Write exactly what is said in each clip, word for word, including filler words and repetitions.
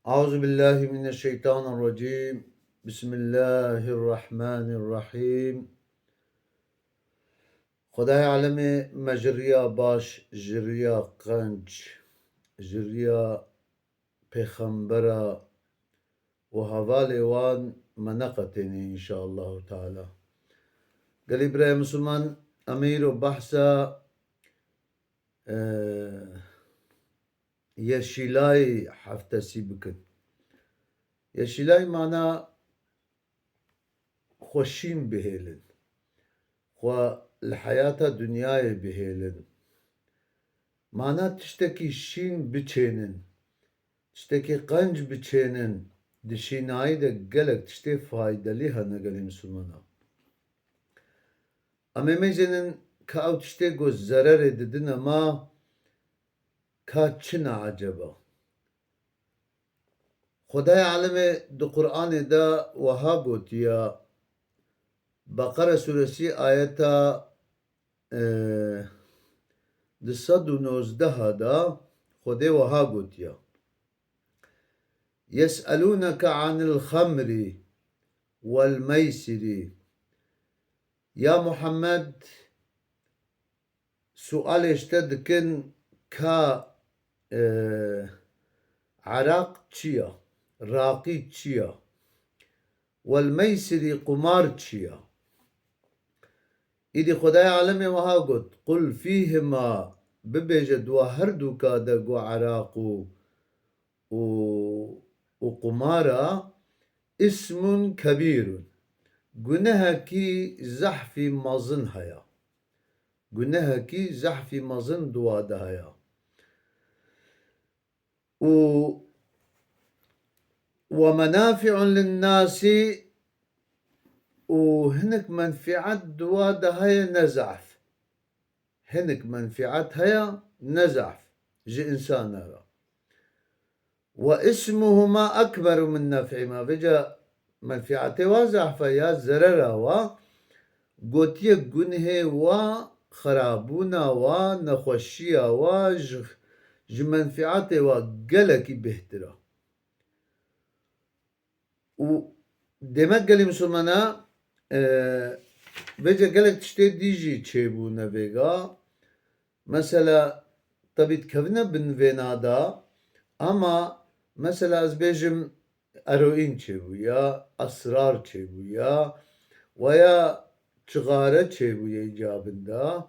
Eûzubillahimineşşeytanirrecîm. Bismillahirrahmanirrahîm. Xwedayê alemê me ji riya baş, ji riya qenc, ji riya pêxembera û hevalê wan me neqetêne înşaallahu teala. Gelî birayê misilman, em ê îro behsa, e, Yeşîlayê heftesî bikin. Yeşîlay mana xwe şîn bihêlin. Xwe li heyata dinyayê bihêlin. Mana tiştekî şîn biçênin. Tiştekî qenc biçênin. Di şînayî de gelek tiştê faydelî hene gelê misilmanan. Em ê mêzênin ka ew tiştê ku zererê didine ma ka çi ne eceba? Xwedayê alemê di Qur'anê de wiha gotiya, Beqere suresî ayeta, e, du sed û nozdeh de Xwedê wiha gotiya, Yes'elûneke anil xemrî wel meysirî. Ya Muhammed, sualê ji te dikin ka, e, eraq çi ya? Raqî çi ya? Wel meysirî, qumar çi ya? Îdî Xwedayê alemê wiha got, Qul fîhima, bibêje di wa her dûka de ku eraq û û, û qumara, ismun kebîrun. Gunehekî zehfî mezin heye. Gunehekî zehfî mezin di wa de heye. Û, we menafi'un linnasî, û hinek menfi'et di wa de heye ne zehf. Hinek menfi'et heye ne zehf ji însana re. Ve ismuhuma ekberu min nef'ihima. Vêca menfi'etê wa zehf e ya zerera wa, gotiye gunhê wa, xerabûna wa, nexweşiya wa ji, ji menfi'etê wa gelekî bêhtir e. Û demek gelî misilmana, e, vêca gelek tiştê dî jî çêbûne vêga. Mesela, tebî dikevine bin vêna da, ama mesela ez bêjim eroîn çêbû ya, esrar çêbû ya, weya çixare çêbûye îcabin da.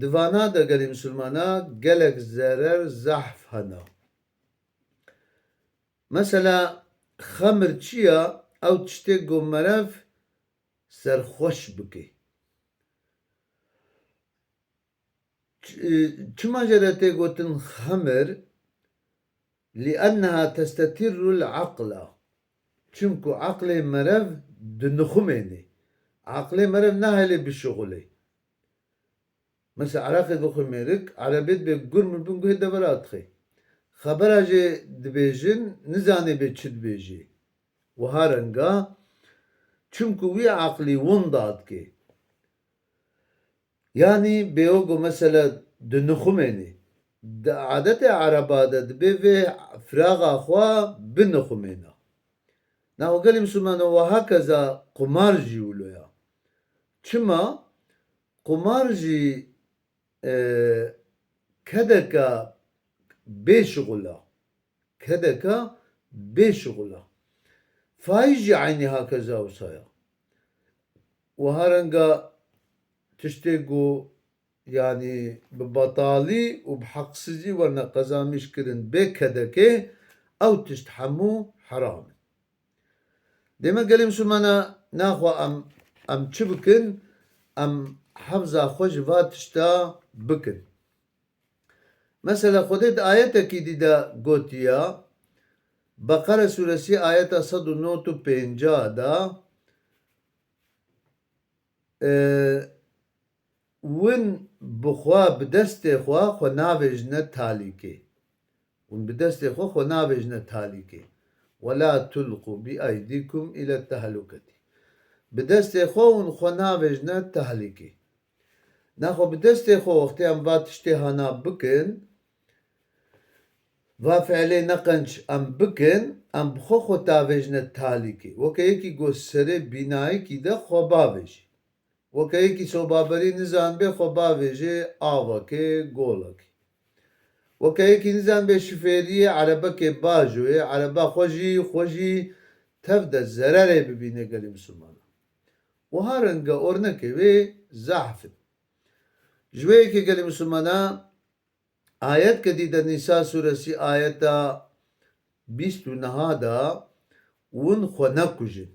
Di vana de gelî misilmana gelek zerer zehf hene. Mesela xemir çi ya? Ew tiştê ku merev serxweş bike. Ç-, çima jê re tê gotin xemir? Li'enneha testetirrul aqla. Çimku aqlê merev dinixumênê. Aqlê merev nahêlê bişuxulê. Mesela, eraqê dixwe mêrik, erebê dibe gur min bin guhê devera dixê. Xebera jê dibêjin, nizanê bê çi dibêjê. Wiha renga, çimku wî aqlî winda dike. Yanî bêwo ku mesela dinixumênê. Di adetê ereba de dibê vê firaxa xwe binixumêna. Naxwe gelî misilmano wiha keza qumar jî wilo ya. Çima? Qumar jî, e, kedeka bêşixul a. Kedeka bêşixul a. Faiz jî eynî hakeza wisa ya. Wiha renga tiştê ku, yanî bi betalî û bi heqsizî werine qezamîş kirin bê kedekê, ew tişt hemû heram in. Dême gelê misilmana naxwe em, em çi bikin? Em hefza xwe ji va tişta bikin. Mesela Xwedê di ayetekî dî de gotiya, Beqere sûresî ayeta sed û nod û pêncah de, e, Win bi xwe, bi destê xwe, xwe navêjine talîkê. Win bi destê xwe, xwe navêjine talîkê. Wela tulqu bi eydikum ile tehluketî. Bi destê xwe win xwe navêjine tehlîkê. Naxwe bi destê xwe wextê em va tiştê hana bikin, va fiilê ne qenc em bikin, em bi xwe xwe tavêjine talîkê. Weke yekî ku serê bînayekî de xwe bavêjî. Weke yekî sobaberî nizanibê xwe bavêjê avekê, golekî. Weke yekî nizanibê şifêriyê erebekê bajoyê, ereba xwe jî, xwe jî tev de zererê bibîne gelê misilmana. Wiha renge ornekê wê zehf in. Ji wê yekê gelê misilmana ayet ke dî de Nîsa sûresî ayeta bîst û neha de, win xwe nekujin.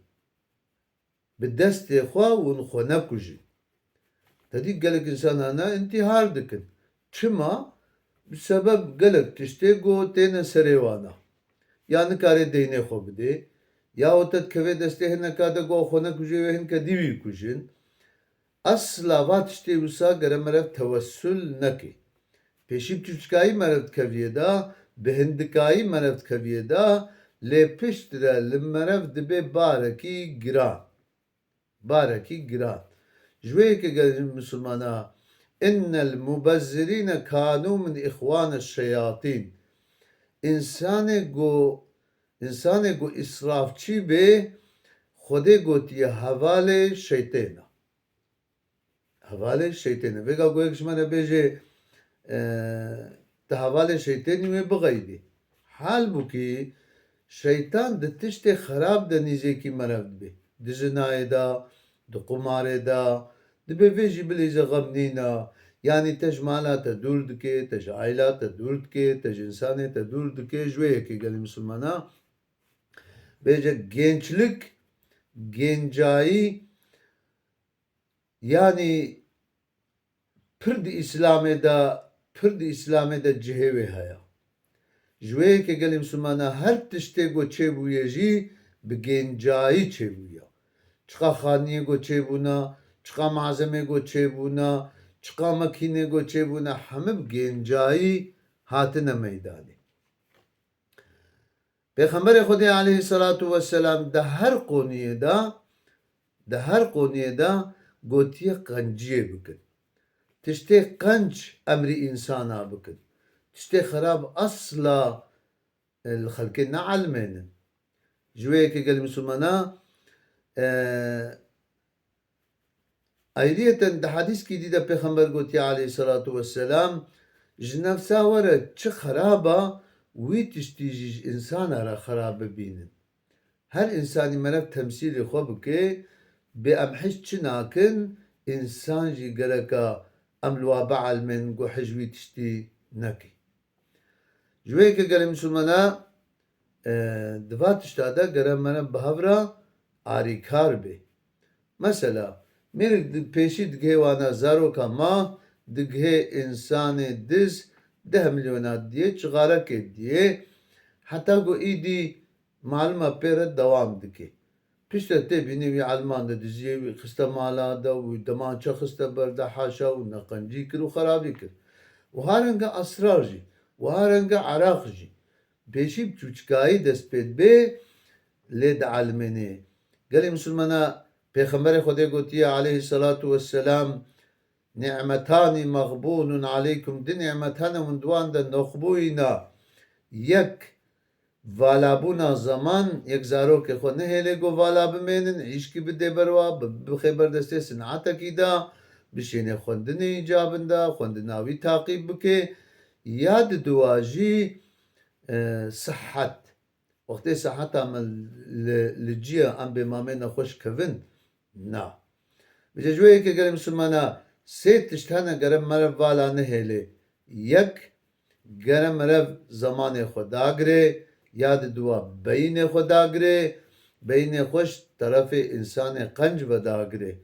Bi destê xwe win xwe nekujin. Te dî gelek însan hene întîhar dikin. Çima? Bi sebeb gelek tiştê ku têne serê wana. Ya nikare deynê xwe bidê, ya o te dikeve destê hineka de ku xwe nekujê wê hinke dî wî kujin. Esla va tiştê wisa gere merev tewessül nekê. Pêşî bi çûçikayî merev dikeviyê de, bi hindikayî merev dikeviyê de, lê piştre li merev dibe barekî giran. Barekî giran. Ji wê yekê gelê misilmana, innel mubezzirîne kanu min îxwane şeyatîn. Însanê ku, însanê ku îsrafçî bê, Xwedê gotiye hevalê şeytêna. Hevalê şeytênê. Vêga ku yek ji me re bêje, e, tu hevalê şeytênî wê bixeydî. Halbûkî şeytan di tiştê xerab de nîzêkî merev dibe. Di zinayê de, di qumarê de, dibe vê jî bilîze xem nîna. Yanî te ji mala te dûr dike, te ji aîla te dûr dike, te ji însanê te dûr dike, ji wê yekê gelê misilmana. Bêje gençlik, gencayî, yanî pir di Îslamê de, pir di Îslamê de cihê wê heye. Ji wê yekê gelê misilmana her tiştê ku çêbûye jî bi gencayî çêbûye. Çiqa xaniyê ku çêbûna, çiqa malzemê ku çêbûna, çiqa mekînê ku çêbûna, hemî bi gencayî hatine meydanê. Pêxemberê Xwedê aleyhisselatu vesselam di her qoniyê de, di her qoniyê de gotiye qenciyê bikin. Tiştê qenc emrî însana bikin. Tiştê xerab asla, e, li xelkê neelimênin. Ji wê yekê gelê misilmana, e, Ayriyeten di hedîskî dî de Pêxember gotiye aleyhisselatu vesselam, ji nefsa we re çi xerab a, wî tiştî jî ji însana re xerab bibînin. Her însanî merev temsîlê xwe bike, bê em hij çi nakin, însan jî gereka em li wa bielmên ku hij wî tiştî nekî. Ji wê yekê gelê misilmana, e, di va tişta de gere me re bi hev re arîkar bê. Mesela, mêrik di pêşî digihê wana zaroka ma, digihê însanê diz deh milyona diyê, çixarekê diyê, heta ku îdî malima pê re dewam dike. Piştre tê bînî wî elman de diziyê wî xiste mala de û demançe xiste ber de haşa û neqencî kir û xerabî kir. Wiha renge esrar jî, wiha renge eraq jî. Pêşî bi çûçikayî dest pê dibe, lê dielimênê. Gelê misilmana Pêxemberê Xwedê gotiye aleyhisselatu vesselam, "Ni'metanî mexbûnun aleykum." Di ni'met hene hûn di wan de noxbûyîna. Yek, valabûna zeman, yek zarokê xwe nehêlê ku vala bimênin, îşkî bidê ber wa, bi-, bixê ber destê sinetekî de, bişêne xwendinê îcabin de, xwendina wî taqîb bike, ya di dua jî, e, sihet. Wextê siheta me li, li cî ye, em bê mamê nexweş kevin? Na. Vêca ji wê yekê gelê misilmana sê tişt hene gere merev vala nehêlê. Yek, gere merev zemanê xwe dagirê, ya di dua beyînê xwe dagirê, beyînê xwe ji terefê însanê qenc ve dagirê,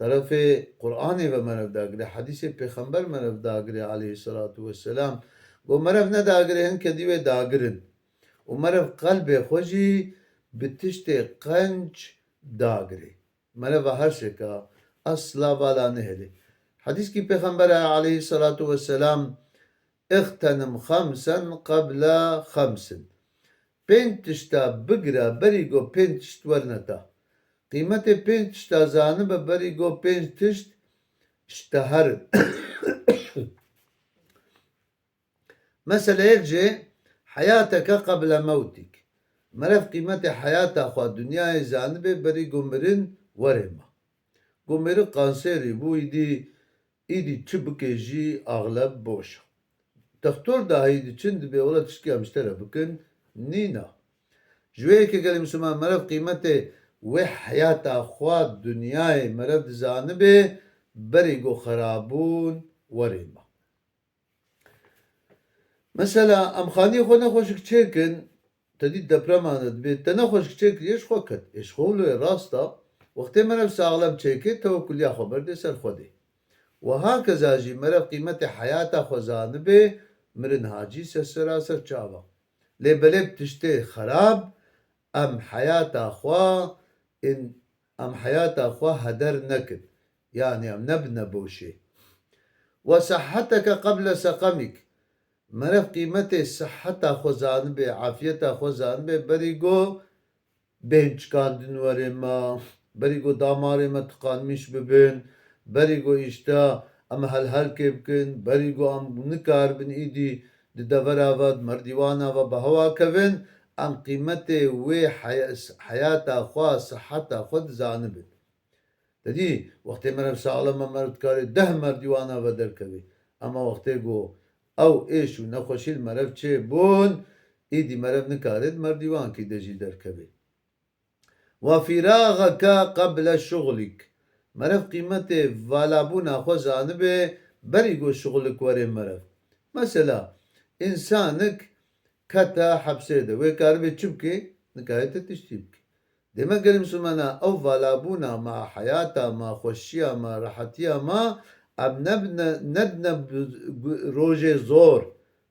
terefê Qur'anê ve merev dagirê, hedîsê Pêxember merev dagirê aleyhisselatu vesselam. Go merev nedagirê, hinke dî wê dagirin. Û merev qelbê xwe jî bi tiştê qenc dagirê. Mereva her sêka esla vala nehêlê. Hedîskî Pêxembera aleyhisselatu vesselam, "Îxtenim xemsen qebla xemsin." Pênc tişta bigire berî ku pênc tişt werne te. Qîmetê pênc tişta zanibe berî ku pênc tişt ji te herin. Meseleyek jê Heyateke qeble mewtik. Merev qîmetê heyata xwe dinyayê zanibe berî ku mirin were ma. Ku miri kanserî bû, îdî, îdî çi bike jî axleb boş e. Textor dahî diçin dibê wela tiştî em ji te re bikin, nîna. Ji wê yekê gelê Misliman merev qîmetê wê heyata xwe dinyayê merev dizanibe berî ku xerabûn were ma. Mesela, em xaniyê xwe nexweşik çêkin, te dît deprema de dibê, te nexweşik çêkiriye ji xwe ket. Ê ji xwe wilo ye, rast e. Wextê merev saxlem çêke, tewekkuliya xwe berdê ser Xwedê. Û hakeza jî merev qîmetê heyata xwe zanibe, mirin hacî ser seraser çava. Lê belê bi tiştê xerab, em heyata xwe, in, em heyata xwe heder nekin. Yanî em nebine boşê. Ve sihheteke qeble seqemik. Merev qîmetê sihheta xwe zanibe, afiyeta xwe zanibe, berî ku bên çikandin were me, berî ku damarê me tiqanmîş bibin, berî ku îşte em helhelkê bikin, berî ku em nikaribin îdî di devera ve, di merdîwana ve bi hewa kevin, em qîmetê wê heye-, heyata xwe, sihheta xwe dizanibin. Te dî, wextê merev saxlem e, merev dikarê deh merdîwana ve derkevê. Ema wextê ku ew êş û nexweşî li merev çêbûn, îdî merev nikare di merdîwankî de jî derkevê. Ve fîraxeke qeble şuxlîk. Merev qîmetê valabûna xwe zanibe, berî ku şuxlik were merev. Mesela, însanik kete hepsê de, wê karibe çi bike? Nikare te tiştî bike. Dê me gelê Mislimana, ew valabûna me, heyata me, xweşiya me, rehetiya me, em nebine, nedine bi, bi rojê zor,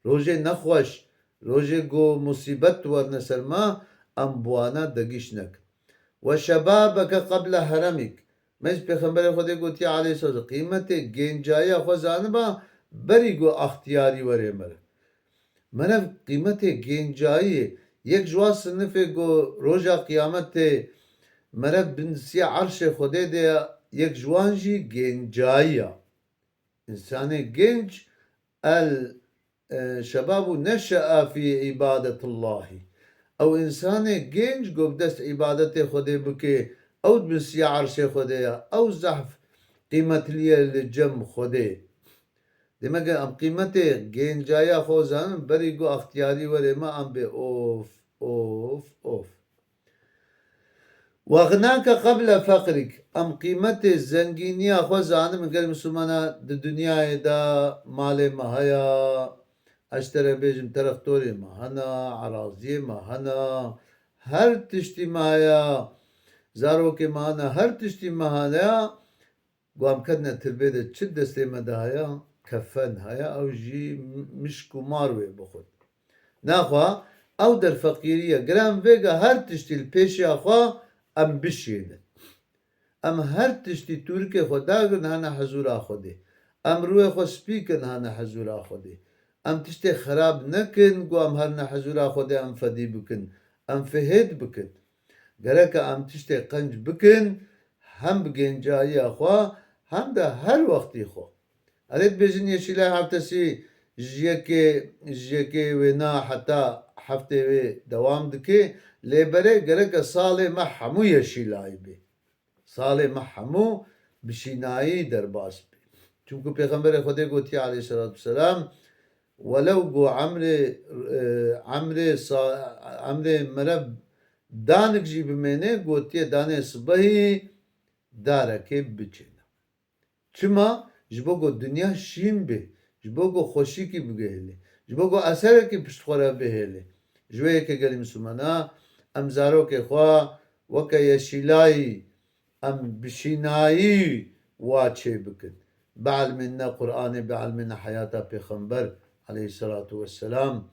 rojê nexweş, rojê ku musîbet werine ser me, em bi wana degîş nekin. Ve şebabeke qeble heremik. Me ji Pêxemberê Xwedê gotiye aleyhisselam, qîmetê gêncayiya xwe zaniba, berî ku extiyarî were meriv. Merev qîmetê gêncayiyê, yek ji wan sinifê ku roja qiyametê merev bin siya erşê Xwedê de ye, yek ji wan jî gêncayî ye. Însanê gênc, el, e, şebabu neşe'a fî îbadetillahi. Ew însanê gênc ku bi dest îbadetê Xwedê bike, ew di bin siya erşê Xwedê ye, ew zehf qîmetliye li cem Xwedê. Demek em qîmetê gêncaya xwe zanin, berî ku extiyarî were me, em bê of, of, of. Wexnake qeble feqrik. Em qîmetê zengîniya xwe zanin, gel Mislimana di dinyayê de malê me heye, ez ji te re bêjim, terextorê me hene, eraziyê me hene, her tiştî me heye, zarokê me hene, her tiştî me hene. Ku em ketine tirbê de çi destê me de haya? Kefen haya, ew jî mişk û mar wê bixwin. Naxwe ew der feqîrî ye. Giran vêga her tiştî li pêşiya xwe em bişînin. Em her tiştî tûrikê xwe dagirin hene hizûra Xwedê. Em rûyê xwe spî kin hene hizûra Xwedê. Em tiştê xerab nekin ku em herine hizûra Xwedê em fedî bikin. Em fihêt bikin. Gereke em tiştê qenc bikin, hem bi gêncayiya xwe, hem de her wextî xwe. Erê dibêjin Yeşîlay Ertesî ji yekê, ji yekê wêna heta heftê wê dewam dike, lê berê gereke salê me hemû Yeşîlayî be. Salê me hemû bi şînayî derbas be. Çimku Pêxemberê Xwedê gotiye aleyhisselatu vesselam, welew ku emrê, e, emrê sa-, emrê meriv danik jî bimêne, gotiye danê sibehî darekê biçêne. Çima? Ji bo ku dinya şîn be, ji bo ku xweşikî bigihêle, ji bo ku eserekî pişt xwe re bihêle. Ji wê yekê gelî Mislimana, em zarokê xwe weke Yeşîlayî, em bi şînayî wa çêbikin. Bielmîne Qur'anê, bielmîne heyata Pêxember aleyhisselatu vesselam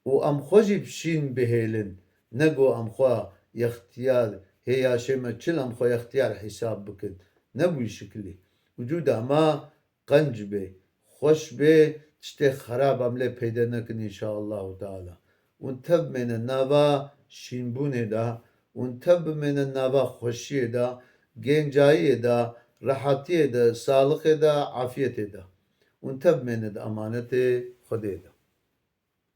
û em xwe jî bi şîn bihêlin. Ne ku em xwe yextiyar, hê yaşê me çil em xwe yextiyar hîsab bikin. Ne bi wî şikilî. Wicûda me qenc bê, xweş bê, tiştê xerab em lê peyde nekin înşaallahu teala. Hûn tev bimêne nava şînbûnê de, hûn tev bimêne nava xweşiyê de, gêncayiyê de, rehetiyê de, salixê de, afiyetê de. Hûn tev bimêne di emanetê Xwedê de.